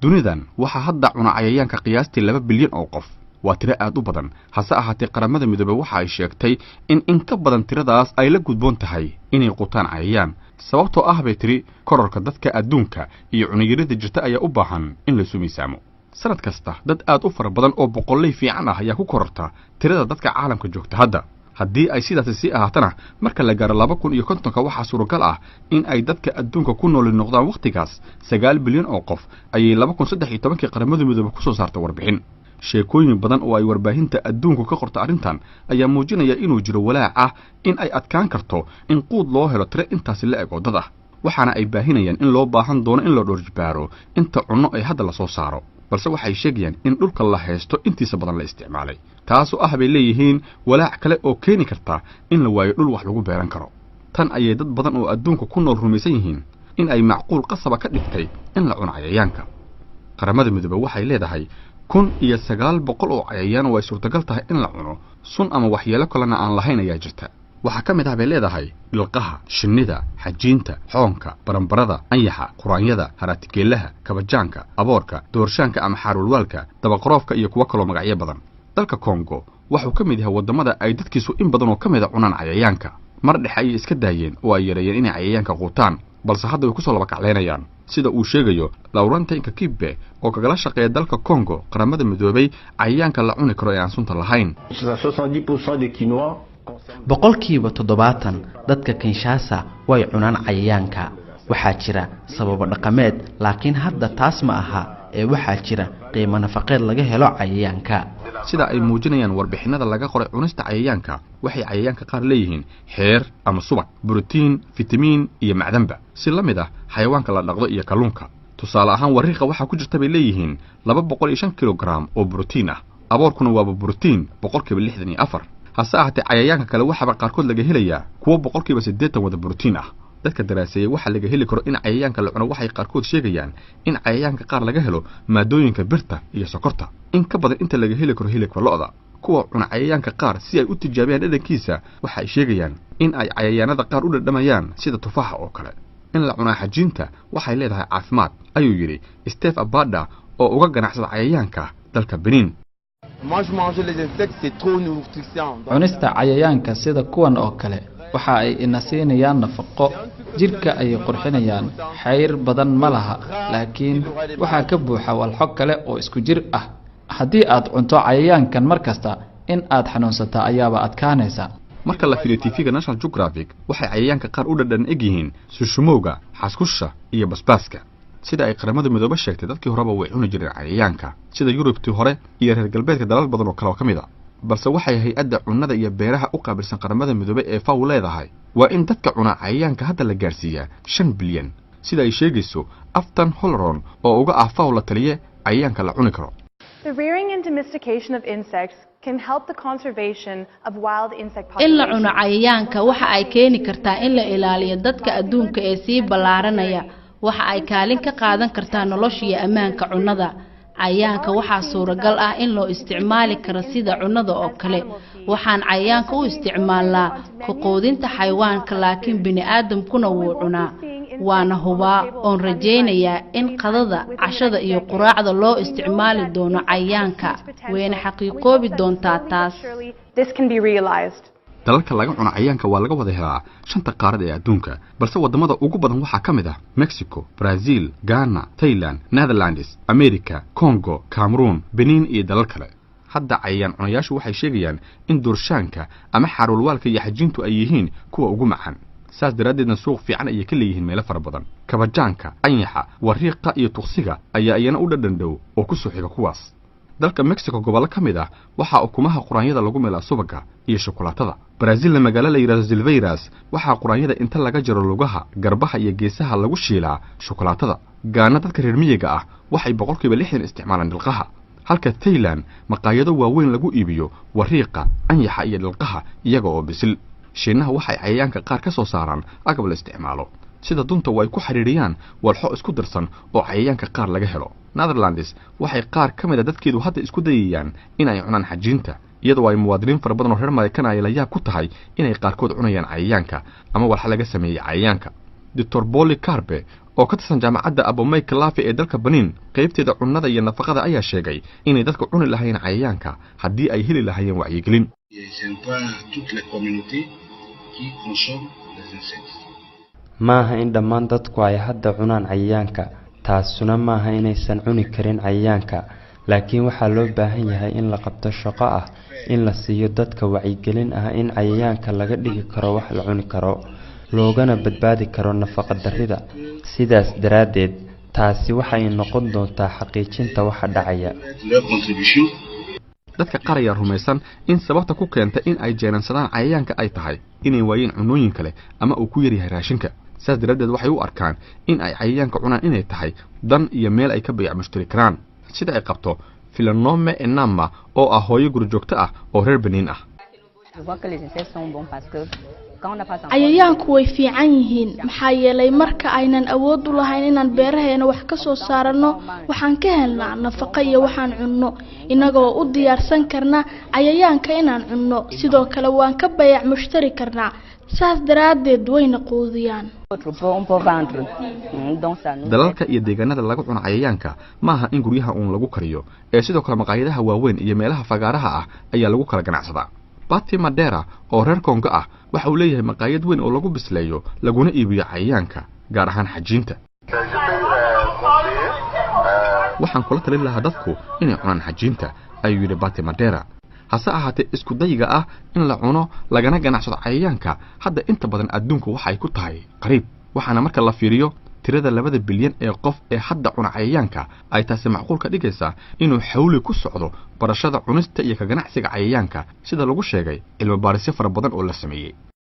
Dunidan waxaa hadda cuna cayayaanka qiyaastii 2 bilyan oo qof. Waa tiro aad u badan. Hase ahaatee, Qaramada Midoobey waxa ay sheegtay in ka badan tiradaas ay la gudboon tahay inay quutaan cayayaan, sababtoo ah, bay tiri, kororka dadka adduunka iyo cunno-yarida jirta ayaa u baahan in laysu miisaamo. Sanad kasta dad aad u fara badan oo boqolley fiican ah ayaa ku kororta tirada dadka caalamka joogta hadda. Haddii ay sidaasi sii ahaatana, marka la gaaro 2050-ka, waxaa suuragal ah in ay dadka adduunka ku nooli noqdaan wakhtigaas 9 bilyan oo qof, ayay 2013-kii Qaramada Midoobe ku soo saartay warbixin. Sheekooyin badan oo ay warbaahinta adduunku ka qorta arrintan ayaa muujinaya inuu jiro walaac ah in ay adkaan karto in quud loo helo tiro intaasi la eg oo dad ah, waxaana ay baahinayaan in loo baahan doono in la dhoorjibaaro inta cunno ee hadda lasoo saaro. Balse waxay sheegayaan in dhulka la haysto intiisa badan la isticmaalay, taasoo ah, bay leeyihiin, walaac kale oo keeni karta in la waayo dhul wax lagu beeran karo. Tan ayay dad badan oo adduunka ku nool rumaysan yihiin in ay macquul qasaba ka dhigtay in la cuno cayayaanka. Qaramada Midoobe waxay leedahay 1900 oo cayayaan oo ay suurtagal tahay in la cuno, sun ama waxyeelo kalena aan lahayn ayaa jirta. Waxaa ka mid ah, bay leedahay, dhilqaha, shinnida, xajiinta, xoonka, baranbarada, anyaxa, quraanyada, haraatigeelaha, kabajaanka, aboorka, doorshaanka ama xaarwalwaalka, dabaqoroofka iyo kuwo kaloo magacyo badan. Dalka Kongo waxuu ka mid yahay waddamada ay dadkiisu in badan oo ka mid a cunaan cayayaanka. Mar dhexe ayay iska daayeen oo ay yareeyeen inay cayayaanka quutaan, balse hadda way kusoo laba kacleynayaan, sida uu sheegayo Laurenta Inkakibe oo kagala shaqeeya dalka Kongo Qaramada Midoobay cayayaanka la cuni karo ee aan sunta lahayn. 70% dadka Kinshasa way cunaan cayayaanka. Waxaa jira sababo dhaqameed, laakiin hadda taas ma aha ee waxaa jira qiimo nafaqeed laga helo cayayaanka. Sida ay muujinayaan warbixinada laga qoray cunista cayayaanka, waxay cayayaanka qaar leeyihiin xeer ama subag, borotiin, fitamiin iyo macdanba, si la mid ah xayawaanka la dhaqdo iyo kalluunka. Tusaale ahaan, wariiqa waxaa ku jirta, bay leeyihiin, 205 kilogram oo borotiin ah. Aboorkuna waaba borotiin 64%. Hase ahaatee, cayayaanka kale waxaaba qaarkood laga helayaa kuwo 80% wada borotiin ah. Dadka daraaseeyey waxaa laga heli karo in cayayaanka la cuno waxay qaarkood sheegayaan in cayayaanka qaar laga helo maadooyinka birta iyo sokorta in ka badan inta laga heli karo hilibka lo'da. Kuwa cuna cayayaanka qaar si ay u tijaabiyaan dhadhankiisa waxay sheegayaan in ay cayayaanada qaar u dhadhamayaan sida tufaaxa oo kale. In la cunaa xajiinta waxay leedahay caafimaad, ayuu yidhi Steve Abada oo uga ganacsada cayayaanka dalka Benin. Cunista cayayaanka sida kuwan oo kale waxa ay ina siinayaan nafaqo, jidhka ayay qurxinayaan. Xayr badan ma laha, laakiin waxaa ka buuxa walxo kale oo isku jir ah. Haddii aad cunto cayayaankan mar kasta, in aad xanuunsataa ayaaba adkaanaysa. Marka la fiiriyo TV-ga National Geographic, waxay cayayaanka qaar u dhadhan eg yihiin sushumowga, xaskusha iyo basbaaska. Sida ay Qaramada Midoobe sheegtay, dadkii horeba way cuni jireen cayayaanka, sida Yurubtii hore iyo reer galbeedka dalal badan oo kale oo ka mid a. Balse waxay hay-adda cunnada iyo beeraha u qaabilsan Qaramada Midoobey ee FAO leedahay waa in dadka cunaa cayayaanka hadda la gaarsiiyaa 5 bilyan, sida ay sheegayso Afton Holron oo uga ah FAO la taliye cayayaanka la cuni karo. The rearing and domestication of insects can help the conservation of wild insect In la cuno populations. cayayaanka waxa ay keeni kartaa in la ilaaliyo dadka adduunka ee sii ballaaranaya. Waxa ay kaalin ka qaadan kartaa nolosha iyo ammaanka cunnada. Cayayaanka waxaa suuragal ah in loo isticmaali karo sida cunnada oo kale. Waxaan cayayaanka u isticmaalnaa ku quudinta xayawaanka, laakiin bini'aadamkuna wuu cunaa. Waana hubaa oon rajaynayaa in qadada, cashada iyo quraacda loo isticmaali doono cayayaanka, wayna xaqiiqoobi doontaa taas. This can be realized. Dalalka laga cuno cayayaanka waa laga wada helaa shanta qaarad ee adduunka, balse waddamada ugu badan waxaa ka mid ah Mexico, Brazil, Ghana, Thailand, Netherlands, America, Congo, Cameroon, Benin iyo dalal kale. Hadda cayayaan cunayaashu waxay sheegayaan in durshaanka ama xaarwalwaalka iyo xajiintu ay yihiin kuwa ugu macaan, saas daraaddeedna suuq fiican ayay ka leeyihiin meelo fara badan. Kabajaanka, anyaxa, wariiqa iyo tuqsiga ayaa iyana u dhadhan dhow oo ku soo xiga kuwaas. Dalka Mexico gobollo ka mid ah waxaa ukumaha quraanyada lagu milaa subaga iyo shukulaatada. Brazilna magaalo la yidhahdo Silveiras waxaa quraanyada inta laga jaro lugaha, garbaha iyo geesaha lagu shiilaa shukulaatada. Gaana dadka reer miyiga ah waxay 60% isticmaalaan dhilqaha, halka Thailand maqaayado waaweyn lagu iibiyo wariiqa, anyaxa iyo dhilqaha iyaga oo bisil. Shiinaha waxay cayayaanka qaar ka soo saaraan agab la isticmaalo, sida dunta oo ay ku xidhiidhiyaan walxo isku darsan oo cayayaanka qaar laga helo. Netherlands waxay qaar ka mid a dadkeedu hadda isku dayayaan in ay cunaan xajiinta, iyadoo ay muwaadiniin fara badan oo reer Maraykan ay la yaab ku tahay inay qaarkood cunayaan cayayaanka ama walxa laga sameeyey cayayaanka. Doctor Boli Carbe oo ka tirsan jaamacadda Abomey Calavi ee dalka Benin, qaybteeda cunnada iyo nafaqada, ayaa sheegay inay dadku cuni lahayn cayayaanka haddii ay heli lahaayeen wacyigelin. Maaha in dhammaan dadku ay hadda cunaan cayayaanka, taasuna maaha inaysan cuni karin cayayaanka, laakiin waxaa loo baahan yahay in la qabto shaqo ah in la siiyo dadka wacyigelin ah in cayayaanka laga dhigi karo wax la cuni karo, loogana badbaadi karo nafaqa darrida. Sidaas daraaddeed, taasi waxay noqon doontaa xaqiijinta waxa dhacaya. Dadka qaar ayaa rumaysan in sababta ku keenta in ay jeenansadaan cayayaanka ay tahay inay waayeen cunooyin kale ama uu ku yaryahay raashinka. Saas daraaddeed waxay u arkaan in ay cayayaanka cunaan inay tahay dan iyo meel ay ka bayac mushtari karaan, sida ay qabto Filanome Enama oo ah hooyo gurijoogto ah oo reer Beniin ah. Cayayaanku way fiican yihiin, maxaa yeelay marka aynan awood u lahayn inaan beeraheena wax ka soo saaranno, waxaan ka helnaa nafaqo iyo waxaan cunno, innagoo u diyaarsan karna cayayaanka inaan cunno. Sidoo kale waan ka bayac mushtari karnaa, saas daraaddeed wayna quudiyaan. Dalalka iyo deegaanada laga cuno cayayaanka ma aha in guryaha uun lagu kariyo, ee sidoo kale maqaayadaha waaweyn iyo meelaha fagaaraha ah ayaa lagu kala ganacsadaa. Bati Madera oo reer Kongo ah waxa uu leeyahay maqaayad weyn oo lagu bisleeyo laguna iibiyo cayayaanka, gaar ahaan xajiinta. Waxaan kula talin lahaa dadku inay cunaan xajiinta, ayuu yidhi Bati Madera. Hase ahaatee, isku dayiga ah in la cuno lagana ganacsado cayayaanka hadda inta badan adduunku waxa ay ku tahay qariib, waxaana marka la fiiriyo tirada 2 bilyan ee qof ee hadda cuna cayayaanka ay taasi macquul ka dhigaysaa inuu xawli ku socdo barashada cunista iyo ka ganacsiga cayayaanka, sida lagu sheegay cilmi baarisyo fara badan oo la sameeyey.